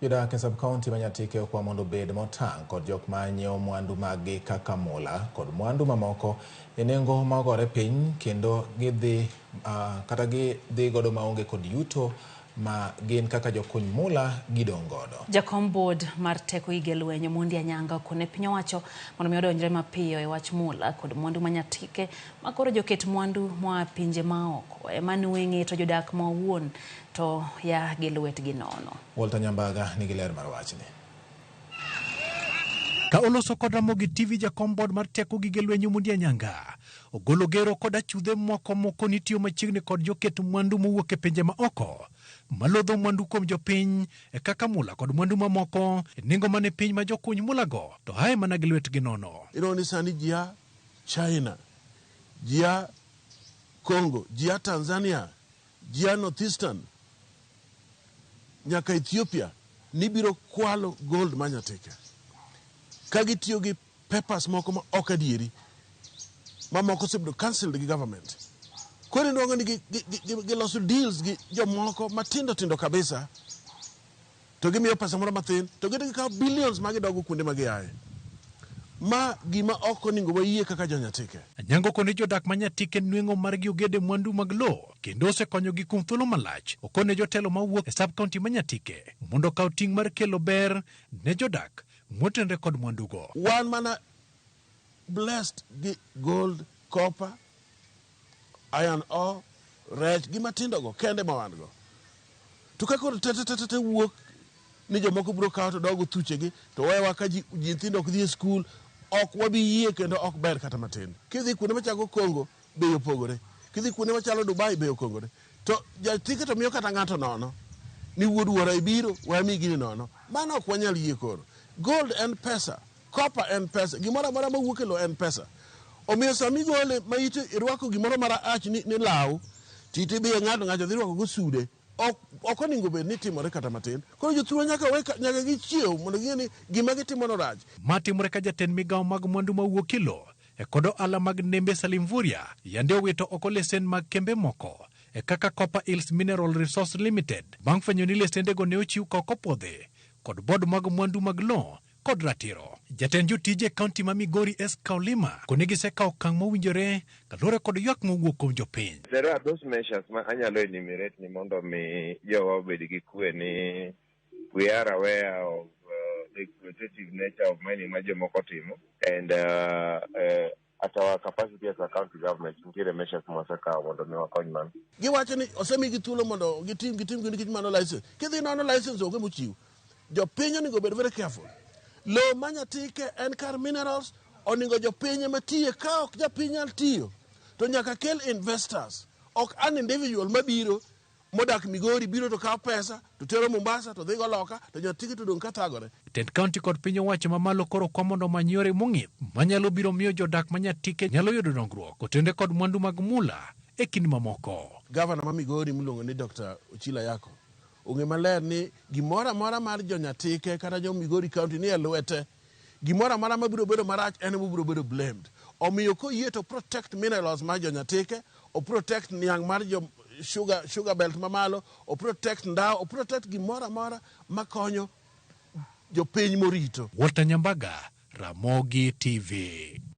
Jodak e sub-county ma Nyatike okwa mondo obed motang' kod jok ma nyiewo mwandu maggi kaka mula kod mwandu mamoko e nengo ma ogore piny kendo gidhi kata gidhi godo maonge kod yuto ma gin kaka jokuny mula gidong' godo. Jakom board mar teko gige lweny Omondi Anyanga okone piny owacho mondo mi odonjre mapiyo e wach mula kod mwandu ma Nyatike ma koro joket mwandu moa pinje maoko ema nweng'e to jodak ma owuon to ya gi lwetgi nono. Walter Nyambaga nigi ler mar wachni. Ka oloso kod Ramogi TV jakom board mar teko gige lweny Omondi Anyanga ogolo gero kod achudhe moko moko ni tiyo machiegni kod joket mwandu mowuok e pinje ma oko malodho mwandu kuom jopiny e kaka mula kod mwandu mamoko e nengo mane piny ma jokuny mulago to hae mana gi lwetgi nono. Ineno ni sani ji a China, ji a Congo, ji a Tanzania, ji a North Eastern nyaka Ethiopia ni biro kwalo gold ma Nyatike ka gitiyo gi papers moko ma ok adieri ma moko osebedo cancelled gi government. Koro inwang'o ni giloso deals gi jomoko matindo tindo kabisa to gimiyo pesa moro mathin to gidhi gikawo billions ma gidogo kuonde ma giaye. Ma gima ok oningo wayie kaka jo-Nyatike. Anyango kone jodak ma Nyatike nweng'o margi ogede mwandu mag lowo kendo osekonyogi kuom thuolo malach. Okone jotelo mawuok e sub-county ma Nyatike mondo okaw ting' mar kelo ber ne jodak motenre kod mwandugo. Wan mana blessed gi gold, copper, iron ore, rech gi matindo go kende ma wan go. To ka koro te te te te wuok ni jomoko biro kawo to dogo thuchegi to wewa ka ji nyithindo ok dhi e skul, ok wabi yie kendo ok ber kata matin. Kidhi kuonde machako Congo bei opogore, kidhi kuonde machalo Dubai bei opogore. To jatike to miyo kata ng'ato nono ni wuod wuora ibiro we amiyi gini nono. Mano ok wanyal yie koro. Gold en pesa, copper en pesa, gimoro amora mawuok e lowo en pesa. Omiyo sama igole ma ite irwako gimoro marach ni, ni law, to ite ibiye ng'ato ng'ato dhi rwako go sude. Ok, ok oningo bed ni timore kata matin. Koro jothurwa nyaka we, nyaka gichiew mondo ging'e ni gima gitimo no rach. Ma timore ka jatend migawo mag mwandu mawuok e lowo e kod ohala mag nembe Salim Mvurya yande owito oko lesen mag kembe moko e kaka Copper Hills Mineral Resource Limited bang' fwenyo ni lesendego ne ochiw ka ok opwodhi kod bod mag mwandu mag lowo kod ratiro. Jatend jotije e kaunti ma Migori Eska Olima kone gisekawo okang' mowinjore kaluwore kod ywak mowuok kuom jopiny. There are those measures ma anyalo enumerate ni mondo mi jowa obed gi kwe ni we are aware of the exploitative nature of mining ma jomoko timo and at our capacity as a county government nitiere measures ma wasekawo mondo mi wakony mano. Giwacho ni osemigi thuolo mondo gitim gitim nikech mano license. Kidhi nono license onge mochiw. Jopiny onego obed very careful. Lowo ma Nyatike en kar minerals, oningo jopiny ema tiye. Ka ok japiny nyal tiyo, to nyaka kel investors. Ok an individual mabiro modak Migori biro to kawo pesa to tero Mombasa to dhigo loka to Nyatike to dong' ka thagore. Tend kaunti kod piny owacho mamalo koro kwa mondo omany yore mong'ith manyalo biro miyo jodak ma Nyatike nyalo yudo dongruok kotenre kod mwandu mag mula e kind mamoko. Gavana ma Migori miluongo ni Dr. Ochilo Ayacko ong'e maler ni gimoro amora mar jo Nyatike kata jo Migori County ni e lwete. Gimoro amora mabiro bedo marach en emobiro bedo blamed. Omiyo koyie to protect minerals mar jo Nyatike, o protect niang' mar jo sugar belt mamalo, o protect ndawa, o protect gimoro amora makonyo jopiny morito. Walter Nyambaga, Ramogi TV.